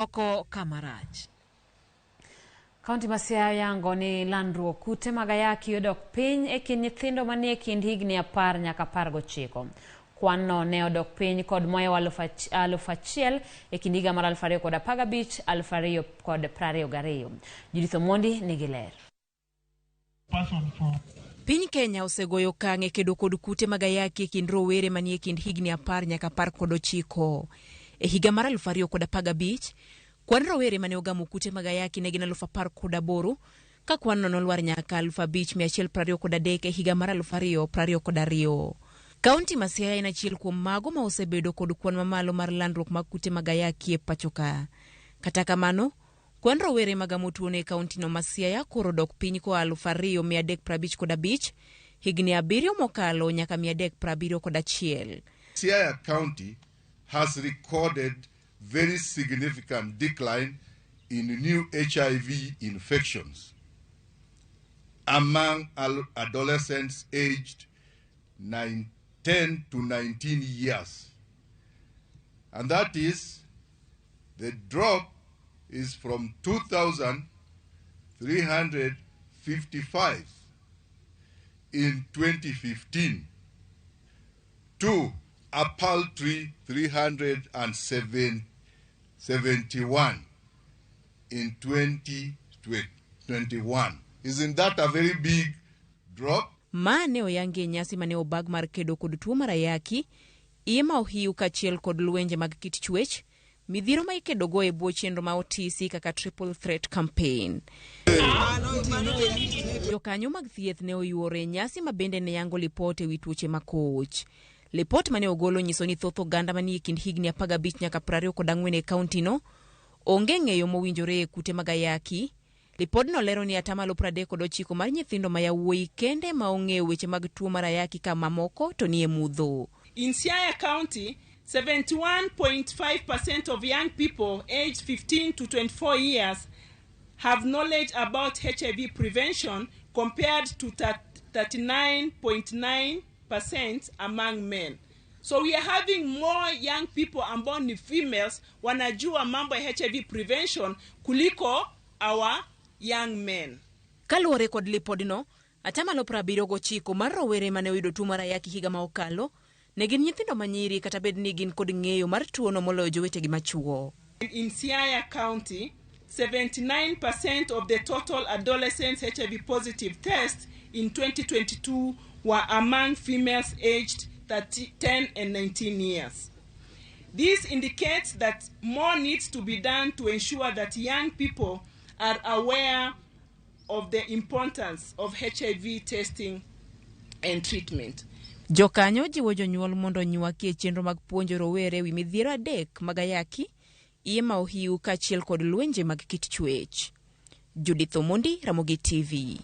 Oko kama rach. Kaunti ma Siaya oyango ni landruok kute mag ayaki odok piny e kind nyithindo manie kind higni 10 nyaka 19. Kwan no ne odok piny kod mohewo 1000 e kind higa mar 2015 2022. Judith Omondi nigi ler. Piny Kenya osegoyo okang' e kedo kod kute mag ayaki e kind rowere manie kind higni 10 nyaka 19. E higa mar 2015, kwan rowere mane ogamo kute mag ayaki ne gin 18,000, ka kwanno nolwar nyaka 5,123 e higa mar 2022. Kaunti ma Siaya en achiel kuom mago ma osebedo kod kwan mamalo mar landruok mag kute mag ayaki e pachoka. Kata kamano, Kwan rowere magamo tuono e kauntino ma Siaya koro odok piny koa 2,355 higni abiriyo mokalo nyaka 371. Siaya County has recorded very significant decline in new HIV infections among adolescents aged 10 to 19 years. And that is, the drop is from 2,355 in 2015 to a paltry 371 in 2021. Isn't that a very big drop? Ma ne oyangi e nyasi mane obag mar kedo kod tuo mar ayaki, iye ma ohiu kaachiel kod lwenje mag kit chwech, midhiero ma ikedogo e bwo chenro ma otisi kaka Triple Threat Campaign. Jokanyo mag thieth ne oyuoro e nyasi ma bende ne yango lipot e wi tuoche makoch. Lipot mane ogol onyiso ni thoth oganda manie kind higni 15 nyaka 24 e kauntino onge ng'eyo mowinjore e kute mag ayaki. Lipodno lero ni atamalo 39 mar nyithindo ma yawuoyi kende ma ong'eyo weche mag tuo mar ayaki ka mamoko to nie mudho. In Siaya County, 71.5% of young people aged 15 to 24 years have knowledge about HIV prevention compared to 39.9% among men. So we are having more young people ambao ni females wanajua mambo ya HIV prevention kuliko our young men. Kaluwore kod lipodno, atamalo 79 mar rowere mane oyudo tuo mar ayaki higa ma okalo ne gin nyithindo ma nyiri kata bed ni gin kod ng'eyo mar tuono moloyo jowetegi machuo. In Siaya County, 79% of the total adolescents HIV positive tests in 2022 were among females aged 10 and 19 years. This indicates that more needs to be done to ensure that young people are aware of the importance of HIV testing and treatment. Jokanyo jiwo jonyuol mondo onywaki e chenro mag puonjo rowere e wi midhiero adek mag ayaki, iye ma ohiu kaachiel kod lwenje mag kit chwech. Judith Omondi, Ramogi TV.